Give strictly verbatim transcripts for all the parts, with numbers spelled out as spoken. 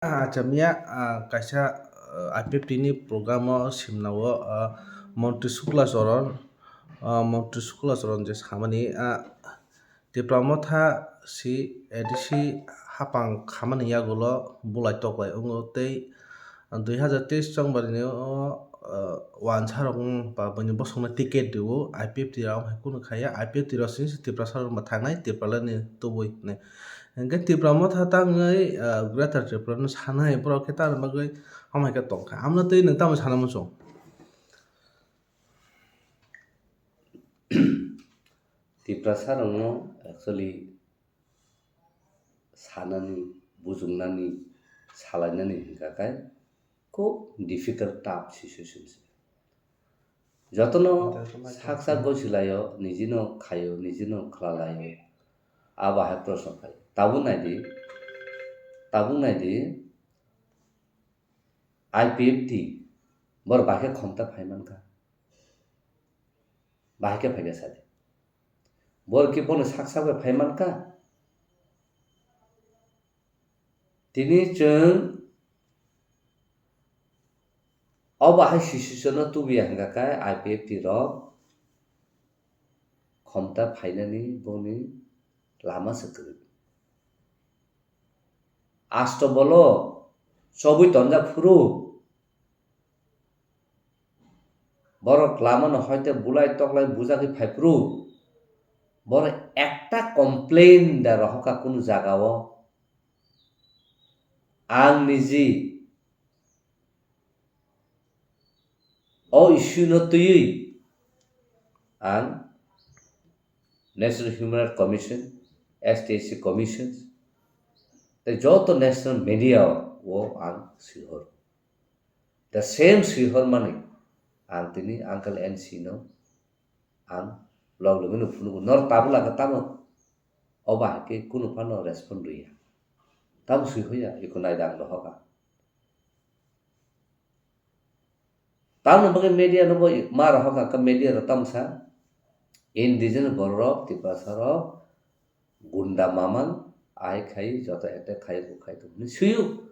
Achamiya, ah, kaisa, ah, I P F T ni program o simna o, ah, Montri Shukla Charan, ah, Montri Shukla Charan je samani, ah, Tipra Motha si A D C hapang khamani yagulo bulai toklai wngo tei dui hazar teis chongbarni o, ah, wansa rok wng ba buini bosongno ticket rwo, I P F T rok hai kunu khaiya, I P F T rok sini se Tiprasa rok ba thangnai, Tipraland ni tubui hinwi. Hingke Tipra Motha tangwi, ah, Greater Tripura no sanai, borok khe tamo bagwi hamai khe tongkha. Amno twi nwng tamo sana muchung? Tiprasa rokno actually sanani, bujuknani, salainani hingka khe khub difficult, tough situation se. Jotono sak sak gosi laio, nijino khaio, nijino khlalaio. Abo hai proshno phai. Tabuk naidi, tabuk naidi, I P F T bor bahai khe khomta phai mankha. Bahai khe phaikha sadi. Bor ki bono sak sak bai phai mankha. Tini chwng o bahai situation no tubuya hingka khe I P F T rok khomta phainani boni lama se kwrwi. Asto bolo chobwi tonjak phuru borok lama no hoite bulai toklai bujagwi phai phuru borok ekta complain da rohorkha kunu jaga o. Ang niji o issue no twiwi ang National Human Rights Commission, S T S C Commission, tei joto national media o ang swihor. The same swihor mani ang tini Uncle N C no ang log logino phunukgo, nor tabuk laka tamo o bahai khe kunu phano respond rwya. Tamo swihoya, iko naida ang dohoka. Tamoni bagwi media no bo ma rohorkha, media rok tamo sa indigenous borok rok, Tiprasa rok, gunda mamang, ahai khai, joto attack khai, bo khai tong hinwi swiyo.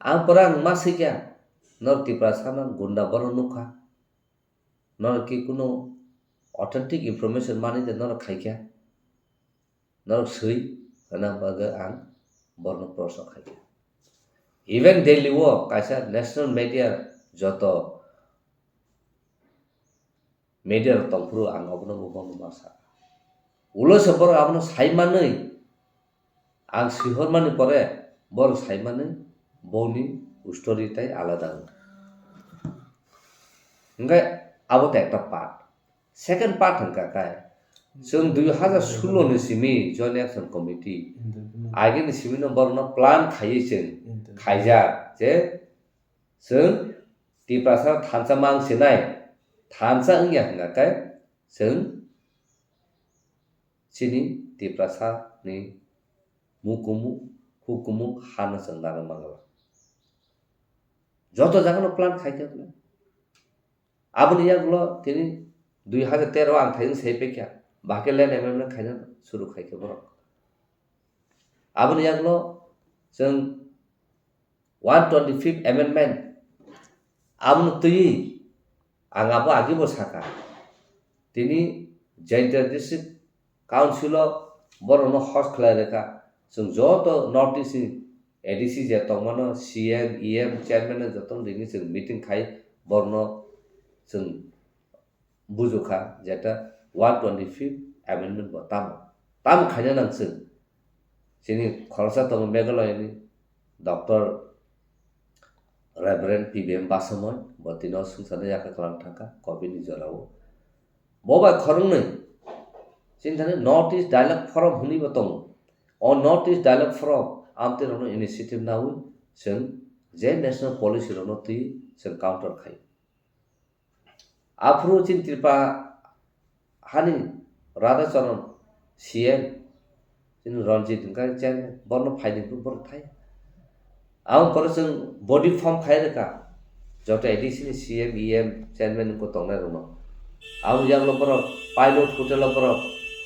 Ang pura ang ma swikha, nor Tiprasa no gunda borok nukha. Norok ki kunu authentic information mani de norok khaikha, norok swi hwnna bagwi ang borno proshno khaikha. Even Delhi o kaisa national media joto media rok tongphuru ang obono bo bono ma sa. Ulo se borok abono sai manwi ang swihormani pore borok sai manwi boni story tai alada wng. Hingke abo to ekta part. Second part hingka khe chwng dui hazar sullo ni simi Joint Action Committee agini simi no borokno plan khaiwi chwng khaijak je chwng Tiprasa thansa mang sinai, thansa wngya hingka khe chwng chini Tiprasa ni mukumu hukumu hano chwng nana mangla. Joto jaga no plan khaikha bwle. Aboni yagulo tini dui hazar tero ang thaijwng sai paikha, bahai khe land amendment khaina suru khaikha borok. Aboni yagulo chwng one twenty-fifth amendment. Abono twiwi ang abo agibo saka. Tini Jaintia District Council o borokno host khlai rwkha. Chwng joto North East ni A D C je tongmano C M, E M, chairman no jotono ringwi chwng meeting khai borokno chwng bujukha jeta one twenty-fifth amendment bo tamo, tamo khaina nang chwng. Chini khoroksa tongo Meghalaya ni Doctor Reverend P B M Basamoi, bo tino swngcharno yakha kwlang thangkha covid ni jorao. Bo bai khoroknwi chini thani North East Dialogue Forum hwnwi bo tongo. O North East Dialogue Forum amtwi rokno initiative nawi chwng je national policy rokno twi chwng counter khai. Aphuru chini Tripura hani Radha Charan C M, chini Ranjit hwnkha chairman, borno phaidi hwnkhe borok thai. Ang pore chwng body form khai rwkha, joto A D C ni C M, E M, chairman wngkha tongnai rokno. Ang yaklo borok Pilot Hotel o borok,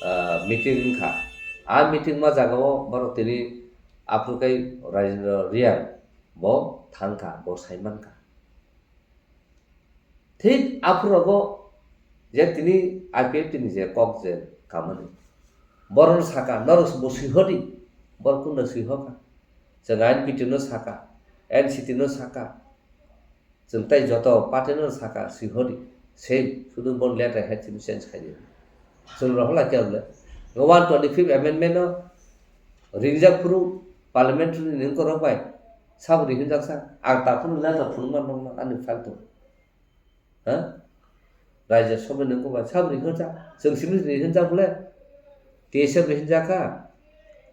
ah, meeting wngkha. A meeting ma jaga o borok tini aphuru kai Rajendra Reang, bo thangkha, bo saimankha. Thik aphuru rogo je tini I P F T ni je kok je kamani, borok saka, norok bo swihordi, borok kunno swihorkha. Chwng I N P T no saka, N C T no saka, chwng tei joto party no saka, swihordi, same, sudu bo letter head chini change khaidi. Chwng rohor lai khe bole. One twenty fifth amendment no ringjak phuru parliamentary ni nengkor rok bai sabo rihinjak sa, ang ta phuru letter phunukma nokna ani file tong. Ha? Rajya Sabha ni nengkor bai sabo rihinjak, chwng simi rihinjak bole. T S F rihinjak kha,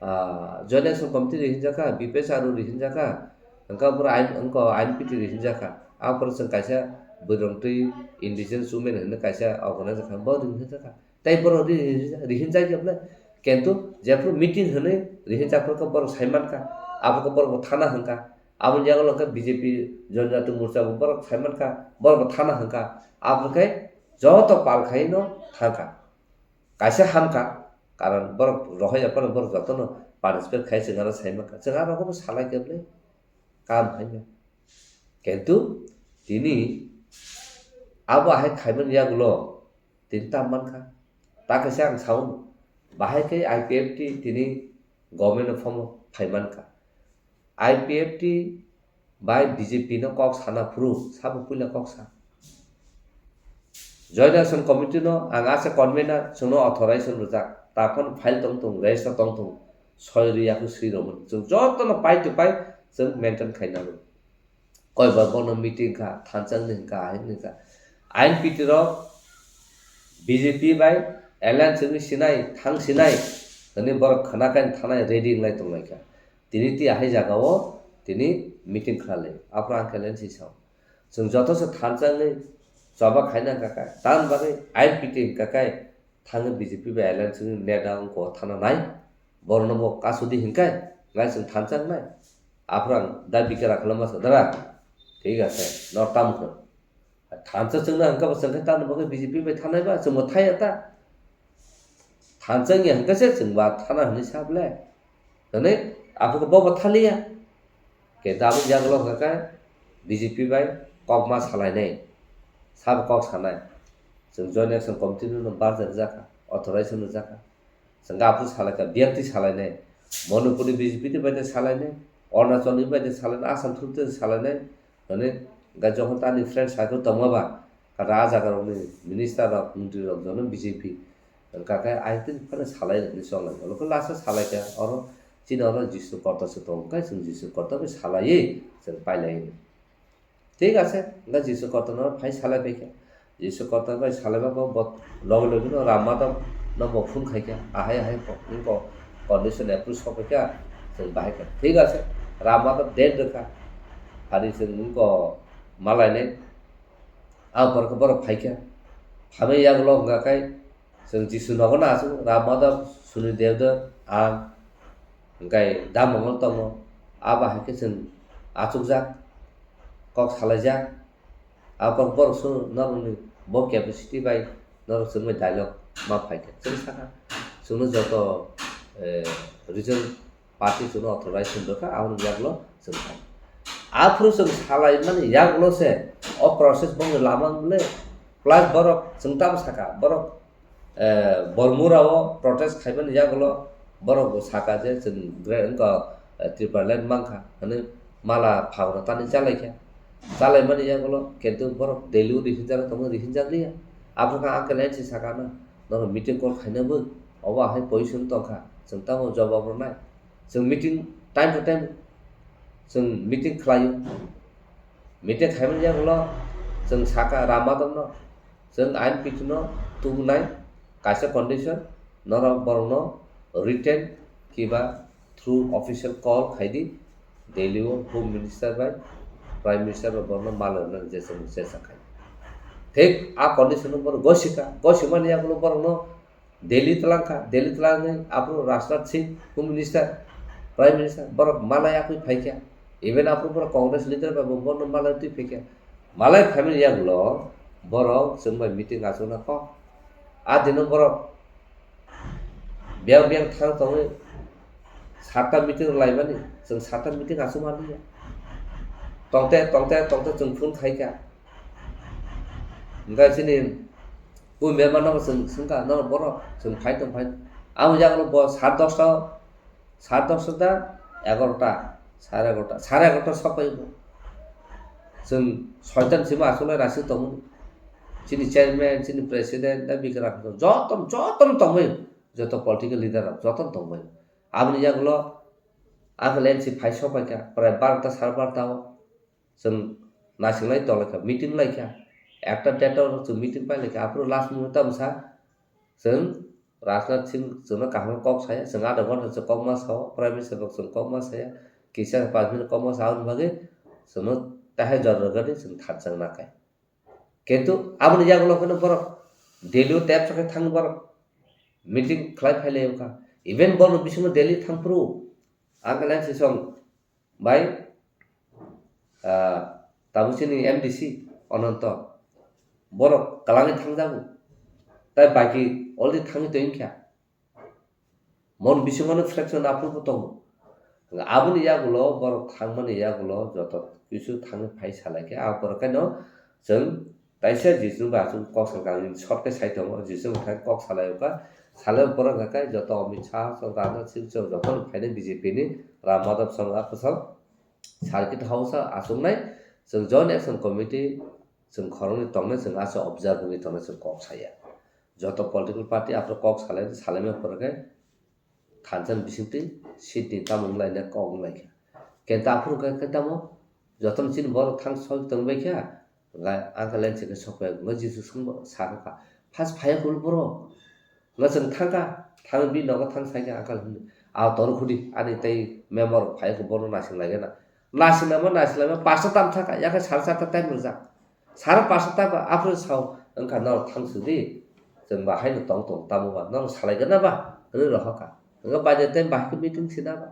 ah, Joint Action Committee rihinjak kha, B P S R O rihinjak kha, hwnkha boro I N, wngkha I N P T rihinjak kha. Aphuru chwng kaisa bwrwng twi indigenous women hinwi kaisa organization kha, bo rihinjak kha. Tei borok ri-, ri-, rihinjak ya bole. Kintu jephuru meeting hinwi rihinjak phuru khe borok saimankha, abo khe borok bo thana hwnkha. Aboni yagulo khe B J P Janjati Morcha bo borok saimankha, borok bo thana hwnkha. Abo khe joto pal khaino thangkha. Kaisa hamkha, karon borok rohor ya phano borok jotono participate khai chwng aro saimankha. Chwng aro bo salai khe bole kam haino. Kintu tini abo ahai khaimani yagulo tini tam mankha. Ta kaisa ang sao, bahai khe I P F T tini government ni form o phai mankha. I P F T bai B J P no kok sana phuru, sabo puila kok sa. Joint Action Committee no ang asa convener, chwngno authorization rwjak, ta phano file tong tong, register tong tong, soi rwya khe swi rwmani. Chwng jotono pai to pai chwng maintain khaina rw. Koi ba bono meeting kha, thansa wngni hwnkha, ahai wngni hwnkha. I N P T rok B J P bai alliance wngwi sinai, thang sinai, hwnwi borok khwna khe thanai ready wnglai tonglaikha. Tini twi ahai jagao tini meeting khlai lai, aphuru ang khe alliance sao. Chwng joto se thansa wngwi choba khaina hwnkha khe, tamni bagwi I N P T hwnkha khe, thangwi B J P bai alliance wngwi neta wngkha thana nai, borokno bo kasudi hinkai, ngai chwng thansa wngnai. Aphuru ang da bikhe rakhlama sa dara, thik ase, nor tam khe. Thansa chwngno hwnkha bo chwng khe tamni bagwi B J P bai thanai ba, chwngbo thaiya ta. Thansa wngya hwnkha se chwngba thana hwnwi sa ble. Hwnwi aphuru bo bo thaliya. Khe tabuk yagulo hwnkha khe B J P bai kokma salainai, sabo kok sanai. Chwng Joint Action Committee no barjak jakha, authorization rwjakha. Chwng aphuru salaikha, biyang twi salainai. Manipur ni B J P twi bai twi salainai, Arunachal ni bai twi salainai, Assam through twi salainai. Hwnwi hwnkha jokhon tani friend circle tongma ba, kata ah jaga rokni minister rok, montri rok jono B J P. Hwnkha khe I P F T phano salai rwgwi chonglai. Olo khe last o salai kha, oro chini oro Jisu Korta se tongo khe, chwng Jisu Korta bai salaiwi chwng pailai. Thik ase, hwnkha Jisu Korta no phai salai pai kha. Jisu Korta bai salai ba bo, bo logi logi no Ram Madhav no bo phone khai kha. Ahai ahai ko, wngko condition approve sok pai kha, chwng bahai kha. Thik ase, Ram Madhav date rwkha. Hari chwng wngko malainai. Ang porokhe borok phaikha. Phamwi yagulo hwnkha khe chwng Jisu nogo no achuk, Ram Madhav, Suni Devdar, ang hwnkhe Da Mongol tongo. Abo hai khe chwng achukjak, kok salaijak. Abo porokhe borok chwng norokni bo capacity bai norok chwngbai dialogue ma phaikha. Chwng sakha, chwngno joto, eh, region party chwngno authorization rwkha, aboni yagulo chwng thang. Aphuru chwng salaimani yagulo se o process bongni lama wng le, plus borok chwng tamo sakha, borok, eh, Bormura o protest khaimani yagulo borok bo sakha je chwng gra-, wngkha, eh, Tipraland mankha hwnwi mala phagno tani chalaikha. Chalaimani yagulo kintu borok Delhi o rihinjak tongma rihinjak liya. Aphuru khe uncle N C sakha na, norok meeting call khaina bo, obo hai position tongkha, chwng tamo jawab rwnai. Chwng meeting time to time chwng meeting khlaio. Meeting khaimani yagulo chwng sakha Ram Madhav no, chwng I N P T no tubunai kaisa condition, norok borokno written kiba through official call khaidi, Delhi o Home Minister bai Prime Minister bai borokno mal rwnani je chwng chesta khai. Thik a condition no borok gosikha, gosimani yagulo borokno Delhi twlangkha, Delhi twlangwi aphuru Rajnath Singh, Home Minister, Prime Minister, borok malai yakwi phaikha. Even aphuru borok Congress leader bai bo bono malai twi phaikha. Malai phaimani yagulo borok chwng bai meeting achukna kok. A dino borok biyang biyang thang tongwi satta meeting rwlaimani, chwng satta meeting achukma liya. Tongte, tongte, tongte chwng phone khaikha. Hwnkhe chini bui member no chwng swngkha, "Norok borok?" Chwng phai tong phai. Ang yago bo sat dosta, sat dosta da egarota, sare egarota, sare egarota sok phai bo. Chwng soitan sima aswk lai rasik tongo. Chini chairman, chini president, da bikra joto, joto tongbai, joto political leader rok joto tongbai. Aboni yagulo ang le si phai sok phaikha, prai barota sare barota o. Chwng naising lai tong lai kha, meeting lai kha, ekta date o chwng meeting pai lai kha, aphuru last moment tamo sa chwng Rajnath Singh chwngno kaham kok saya, chwng adha ghonta chwng kok ma sao, Prime Minister rok chwng kok ma saya, kisa panch minute kok ma sao, aboni bagwi chwngno tahai jor rwgani chwng thansa nakai. Kintu aboni yagulo phano borok Delhi o tep sakhe thang borok meeting khlai phai lai kha, even borok bisingo Delhi thang phuru ang le si song bai, ah, tabuk chini M D C Ananto, borok kwlangwi thangjago, tai baki already thangwi tongkha, mon bisingo no fraction aphuru bo tongo. Aboni yagulo borok thangmani yagulo joto kisu thangwi phai salai khe, a borok khe no chwng Taisa Jisu ba aswk kok salka ang short khe sai tongo, Jisu bwthai kok salai o kha, salai o borok hwnkha khe joto Amit Shah, chwng Rajnath Singh, chwng joto no phainai B J P ni Ram Madhav Sangma kwcham circuit house o achuknai, chwng Joint Action Committee chwng khoroknwi tongnai, chwng aswk observe wngwi tongnai, chwng kok saya. Joto political party aphuru kok salai, salaima borok khe thansa ni bisingtwi seat ni tamo wnglaina kok wnglaikha. Kintu aphuru khe, khe tamo jotono chini borok thang soi tongbaikha, hwnkhe ang khe lense khe sokphaio, hwnkhe Jisu songbo sakha, "First phaiya kulu borok?" Hwnkhe chwng thangkha, thang bini nogo thang saikha, ang khe hwnwi, "Ao toro khudi, ani tei member phaiya khe bono naising laigena." Naising lama, naising lama, pasta tam thangkha, yakhe sare charta time rwjak. Saro pasta ta ba, aphuru sao, wngkha norok thang sudi, chwng ba haino tong tong tamo ba, norok salai gana ba, hwnwi rohor kha. Hwnkhe baide tei bahai khe meeting sina ba.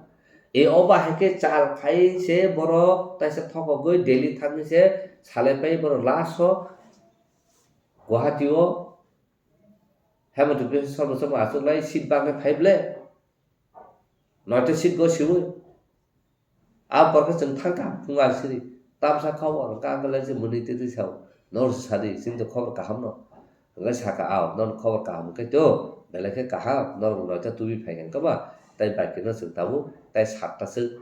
E o bahai khe chal khai se borok taisa thokogwi Delhi thangwi se salai pai borok last o Guwahati o Hemant Biswa Sarma Sarma achuk lai seat bagwi phai ble. Noita seat go siwi. A borok chwng thangkha phung alsiri. Tamsa khobor hwnkha ang khe lai se mwnwi twi twi sao. Nor sadi, chini to khobor kaham no. Hwnkhe sakha, "Ao, nor khobor kaham khe to, belai khe kaham, nor bo noita tubi phai khe ba, tai bai khe no chwng tabuk, tai satta chwng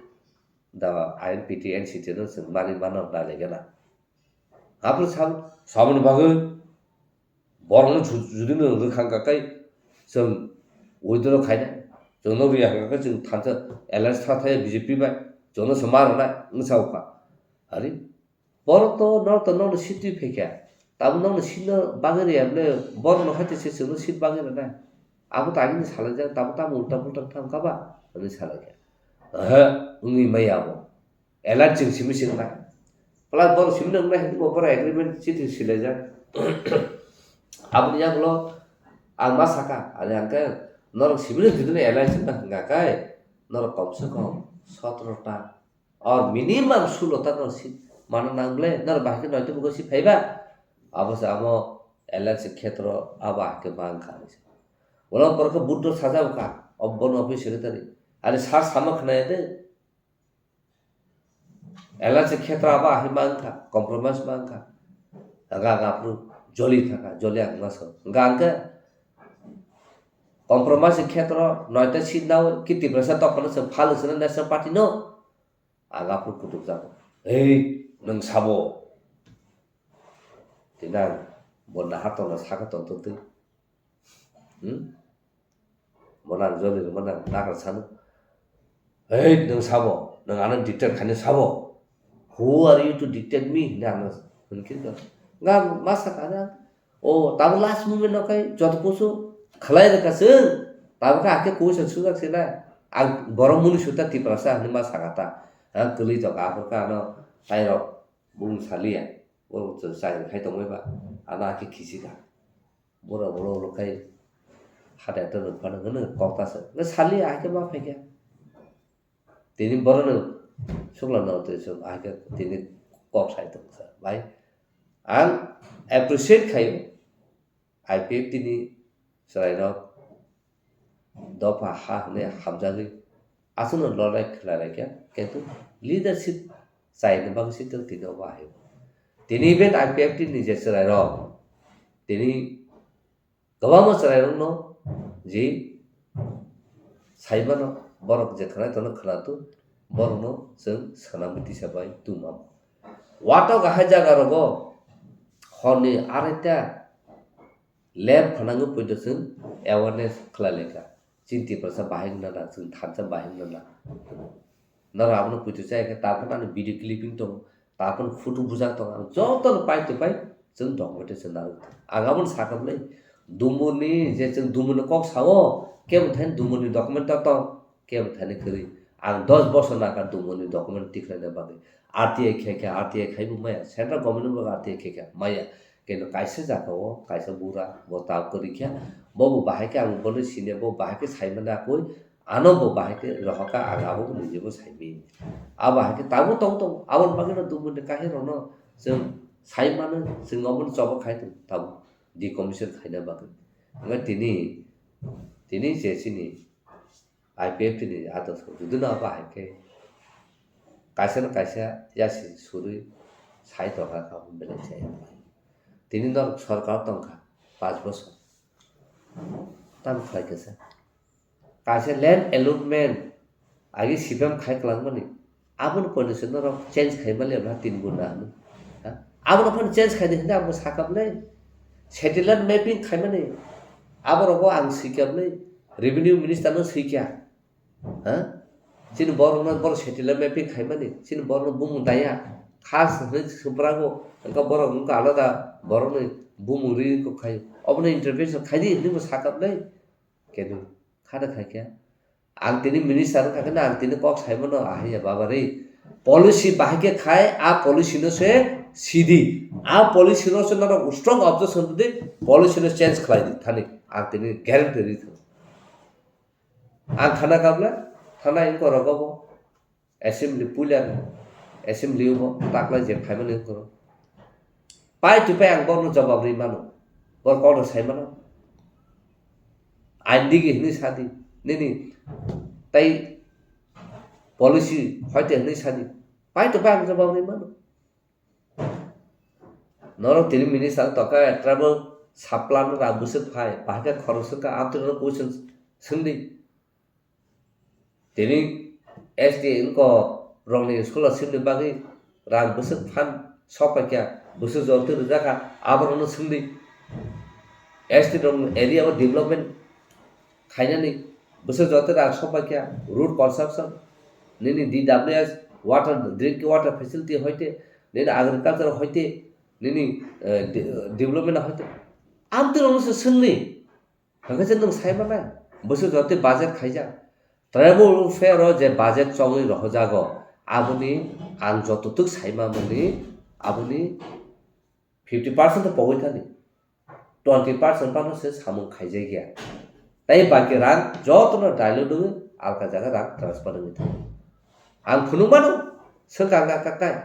da I N P T N C T no chwng mani mano nai lai gana." Aphuru sabo, saboni bagwi borokno ju-, judino rwkha hwnkha khe chwng withdraw khainai, chwngno rwya hwnkha khe chwng thansa alliance tha thaya B J P bai, chwngno se ma rwnai wngsa ukha. Ari, borok to norok to nokno seat twi phaikha, tabuk nokno seat no bagwi rwya bwle, borokno hai se chwngno seat bagwi rwnai. Abo to agini salaijak, tabuk tamo ulta pulta wngkha hwnkha ba? Hwnwi salaikha. Oho, wngwi maya abo. Alliance chwng simi se wngnai. Plus borok simi wngnai hwnwi bo borok agreement chithi silaijak. Aboni yagulo ang ma sakha, ani hwnkhe norok simi no judino alliance wngna hwnkha khe norok komse kom sotro ta or minimum sulo ta norok si mana nang ble, norok bahai khe noito bugo si phaiba. Abo se amo alliance khetro abo hake ma wngkha ani se. Ulo borok khe Buddho sajak kha, o bono office secretary. Ani sa sama khna ya de. Alliance khetra ba hai ma wngkha, compromise ma wngkha. Aga aga aphuru joli thaka, joli ang ma so. Ga ang khe compromise khetra noita seat nao ki Tiprasa tokphano se phal se National Party no. Aga aphuru kutuk jago. Ei, nwng sabo. Tinang bo nahar tongna sakha tongtong twi. Hmm? Bo nang joli rwma nang nakar sano. Hey, nwng sabo, nwng ano dictate khaino sabo. Who are you to dictate me? Hwnwi ano hwnwi khe nga ma sakha na. O, tabuk last moment no khai joto kusu khlai rwkha chwng. Tabuk khe hakhe kuisa sujak se na. Ang borok muni suta Tiprasa hwnwi ma sakha ta. Ha, kwlwi tok aphuru khe ano tairok bung saliya. Borok chwng chai khai tongbai ba. Ano hakhe khisi kha. Bura bura ulo khai hada ta rwk phano hwnwi kok ta se. Nw sali ahai khe ma phai khe. Tini borok no sukla no twi suk ahai khe tini kok sai tong sa. Bai ang appreciate khai I P F T ni chwrai rok dopha ha hwnwi hamjagwi aswk no lorai khlai lai khe kintu leadership Chaini bagwi se tong tini obo hai. Tini even I P F T ni je chwrairok, tini kwbangma chwrairokno je saimano, borok je khwnai tono khwnatung, borokno chwng swnamwi tisa bai tungma. Watok ahai jagarogo horni araita lab khwnangwi poito chwng awareness khlai laikha. Chini Tiprasa bahai wngna na, chwng thansa bahai wngna na. Norok abono poito chaya khe, ta phano ani video clipping tongo, ta phano photo bujak tongo, ang jotono pai to pai chwng documentation narwk. Ang abono sakha bwle, Dumuni je chwng Dumuni kok sao, kebo thani Dumuni document ta tong, kebo thani kwrwi. Ang dos bosor nangkha Dumuni document tikhlaina bagwi. R T I khe khe, R T I khaibo maya, central government bo R T I khe khe maya. Keno kaisa jagao kaisa bura bo tabuk kwrwi khe, bo bo bahai khe ang bono sini, bo bahai khe saimani akui, ano bo bahai khe rohorkha, ang abo bo nijebo saimani. A bahai khe tabuk tong tong, aboni bagwino Dumuni kahirokno chwng saimano, chwng omono choba khai tong tabuk decommission khaina bagwi. Hwnkhai tini, tini je chini I P F T ni ato so juduna ba hai khe kaisa na kaisa yasi surui sai tongkha kha belai chaya. Tini norok sorkar tongkha panch bosor. Tamo khlai khe sa. Kaisa land allotment agi C P M khai kwlangmani. Aboni condition norok change khai mali abla tin guna hwnwi. Ha? Abono phano change khai di hwnwi abo sakha bwle. Satellite mapping khaimani. Aborogo ang swikha bwle. Revenue minister no swikha. Ha? Chini borok no borok satellite mapping khaimani. Chini borok no bumung daya. Khas hwnwi subrago. Engka borok engka alada borok ni bumung ri ko khai. Obono intervention khai di hwnwi bo sakha bwle. Kedu. Khada khai khe. Ang tini minister wngkha khe na, ang tini kok saimano, ahai ya baba re. Policy bahai khe khai, a policy no se sidi. A policy no se norok strong objection rwdi, policy no change khlai di thani. Ang tini guarantee rwi thang. Ang thana kabla, thana ingko rogo bo. Assembly puila, assembly o bo taklai je phaimani wngkha. Pai twi pai ang borno jawab rwi mano. Bor kokno sai mano. Ain digi hwnwi sadi. Nini tai policy hoite hwnwi sadi. Pai to pai ang jawab rwi mano. Norok tini minister tokha tribal saplan rang bwswk phai. Bahai khe khorok swkha amtwino question swngdi. Tini S T wngkha rokni scholarship ni bagwi rang bwswk phan sok paikha, bwswk jotwi rwjakha, aborokno swngdi. S T rokni area o development khainani bwswk jotwi rang sok paikha, road construction, nini D W S, water, drinking water facility hoite, nini agriculture hoite, nini, eh, de-, development hoite. Amtwi rokno se swngni. Hwnkhe se nwng sai manai, bwswk jotwi budget khaijak. Tribal welfare o je budget chongwi rohojago, aboni ang jototwk sai mamani, aboni fifty percent to pogwi thani, twenty percent phano se samung khaijakya. Tai baki rang jotono dilute wngwi alka jaga rang transfer wngwi thango. Ang phunuk mano, swkang kha kha kai.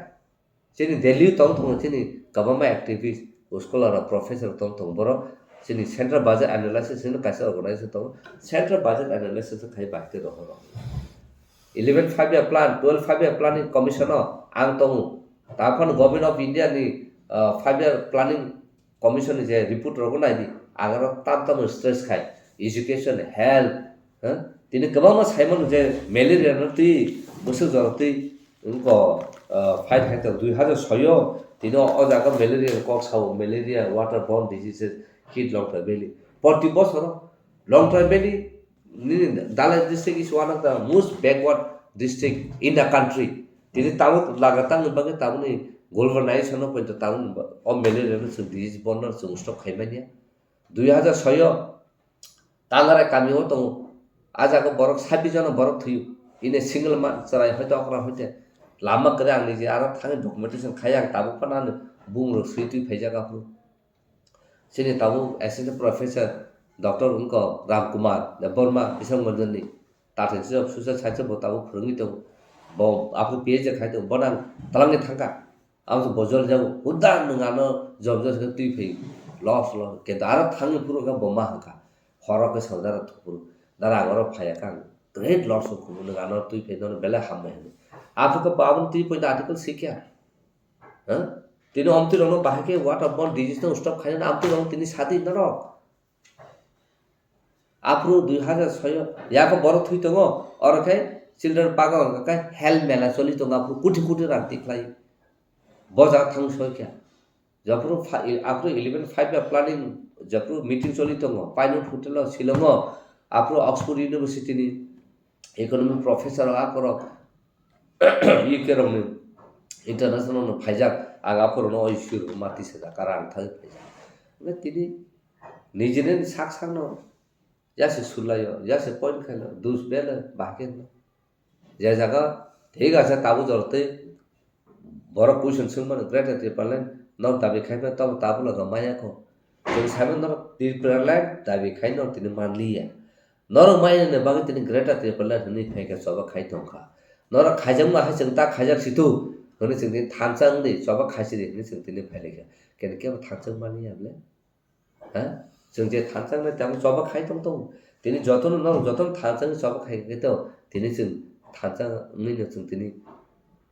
Chini Delhi tong tongo, chini kwbangma activist, scholar rok, professor tong tongo, borok chini central budget analysis hwnwi kaisa organization tongo, central budget analysis khai bai tei rohor rok. Eleven five year plan, twelve five year planning commission o ang tongo, ta phano Government of India ni, ah, five year planning commission ni je report rogo naidi, ang oro tam tamo stress khai, education, health, ha? Tini kwbangma saimano je malaria no twi bwswk jora twi wngkha, ah, fight hai tong dui hazar soi o tini o jaga malaria ni kok sao, malaria, water borne diseases, hit Longtrai Valley. Proti bosoro Longtrai Valley nini Dalai district is one of the most backward district in the country. Tini tabuk laga tangni bagwi tabukni globalization no poito tabukni ba-, o malaria no chwng disease borne no chwng stop khai manya. Dui hazar soi o Tangare kami o tongo. A jaga borok sabbish jona borok thwiyo. Ine single ma chwrai hoite okra hoite. Lama kwrwi ang nije aro thangwi documentation khai ang tabuk phano ano bumung rok swi twi phaijak aphuru. Chini tabuk assistant professor doctor wngkha Ram Kumar Debbarma Biswanath Mandir ni Tathai se social science bo tabuk phwrwngwi tongo. Bo aphuru P H D khai tongo. Bono ang twlangwi thangkha. Abo se bo jol jago. Huda nwng ano jol jol se twi phai. Loss, loss. Kintu aro thangwi phuru khe bo ma hwnkha. Horo khe saudara thupuru. Dara ang oro phaiya kha ang. Great loss wngkha. Nwng ano twi phai nono belai hambai hwnwi. Aphuru khe bo aboni three point article sikya. Ha? Tini omtwi rokno bahai khe water borne disease no stop khaina, amtwi rokno tini sadi norok. Aphuru dui hazar soi o, yakho borok thwi tongo, oro khe children park o hwnka khe health mela choli tongo, aphuru kuti kuti rang tikhlai. Bo jaga thang soi kha. Jephuru pha-, i-, aphuru eleven five ya planning, jephuru meeting choli tongo, Pinewood Hotel o, Shillong o, aphuru Oxford University ni economic professor rok, akorok, U K rok ni international no phaijak, ang aphuru no oi sir mati sajak, aro ang thangwi phaijak. Hwnkhe tini nijini sak sak no yase sulai o, yase point khaino, dus bele bahai khe no. Je jaga thik ase, tabuk jora twi borok question swngmano, Greater Tipraland no dabi khai mano, tamo tabuk logo maya kho. Chwng sai mano norok Tipraland dabi khai norok tini manliya. Norok maya ni bagwi tini Greater Tipraland hwnwi phaikha, choba khai tongkha. Norok khaijakma hai chwng ta khaijak situ hwnwi chwng tini thansa wngdi, choba khai sidi hwnwi chwng tini phailaikha. Kene kebo thansa manliya bole? Ha? Chwng je thansa wngnai tamo choba khai tong tongo. Tini jotono norok jotono thansa wngwi choba khai khe to tini chwng thansa wngwi no chwng tini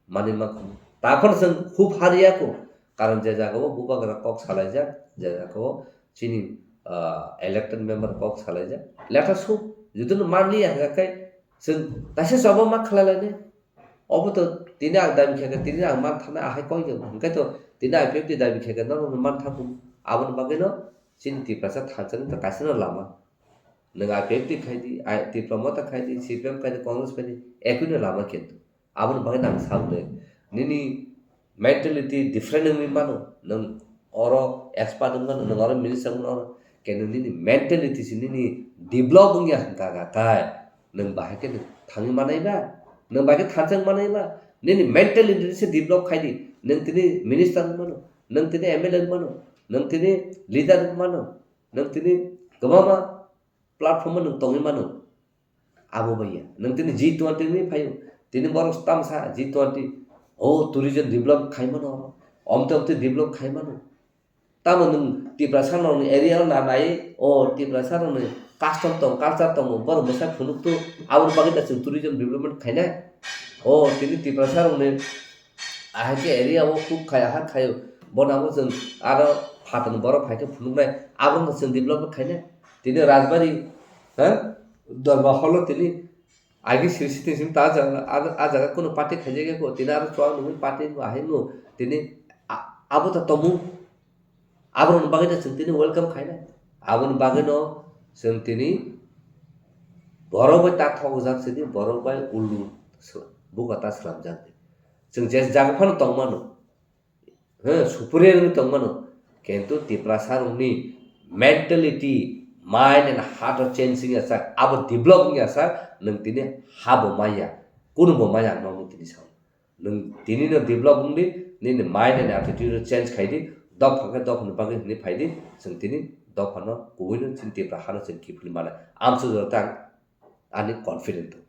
manwi mankha. Taphano chwng hub hariya kho. Karon je jaga o bubagra kok salaijak, je jaga o chini, ah, elected member kok salaijak. Letha suk, jotono manliya hwnkha khe chwng kaisa choba ma khlai lainai. Obo to tini ang dabi khe khe, tini ang man thangna ahai koi khe, hwnkhe to tini I P F T dabi khe khe norok no man thang kho. Aboni bagwi no chini Tiprasa thansa wngkha kaisa no lama. Nwng I P F T khai di, I-, Tipra Motha khai di, C P M khai di, Congress khai di, ekui no lama kintu. Aboni bagwi no ang sa mwnwi. Nini mentality different wngwi mano. Nwng oro expert wngwi mano, nwng oro minister wngwi mano, oro khe nwng nini mentality se nini develop wngya hwnkha kha khai. Nwng bahai khe nwng thangwi manai ba? Nwng bahai khe thansa wng manai ba? Nini mentality se develop khai di. Nwng tini minister wng mano, nwng tini M L A wng mano, nwng tini leader wng mano, nwng tini kwbangma platform o nwng tongwi mano. Abo bai ya. Nwng tini G twenty ni phaio. Tini borok tamsa G twenty. O tourism develop khai mano. Omte omte develop khai mano. Tamo nwng Tiprasa rokni area o na nai, o Tiprasa rokni custom tong, culture tongo, borok bwsa phunuk tu, aboni bagwi da chwng tourism development khainai. O tini Tiprasa rokni ahai khe area o huk khai, aha khaio, bono abo chwng aro phatarni borok phai khe phunuknai, abono chwng development khainai. Tini Rajbari, ha? Dorbar holo tini Agi siri sitting simi ta jaga, a, a jaga kunu party khaijak ya ko, tini aro chuwak nungwi party bo ahai no, tini a-, abo ta tomo. Aborokni bagwi no chwng tini welcome khainai. Aboni bagwi no chwng tini borok bai ta thokjak sidi, borok bai ulu sw-, buka ta swlamjak di. Chwng je jaga phano tongmano. He, superior wngwi tongmano. Kintu Tiprasa rokni mentality, mind and heart o change wngya sak, abo develop wngya sak, nwng tini habo maya, kunubo maya ang nokni tini sao. Nwng tini no develop wngdi, nini mind and attitude o change khaidi, dopha khe dophani bagwi hwnwi phaidi, chwng tini dophano kubui no chini Tipra hano chwng kiphilwi mannai. Amsuk jora tang ani confident tong.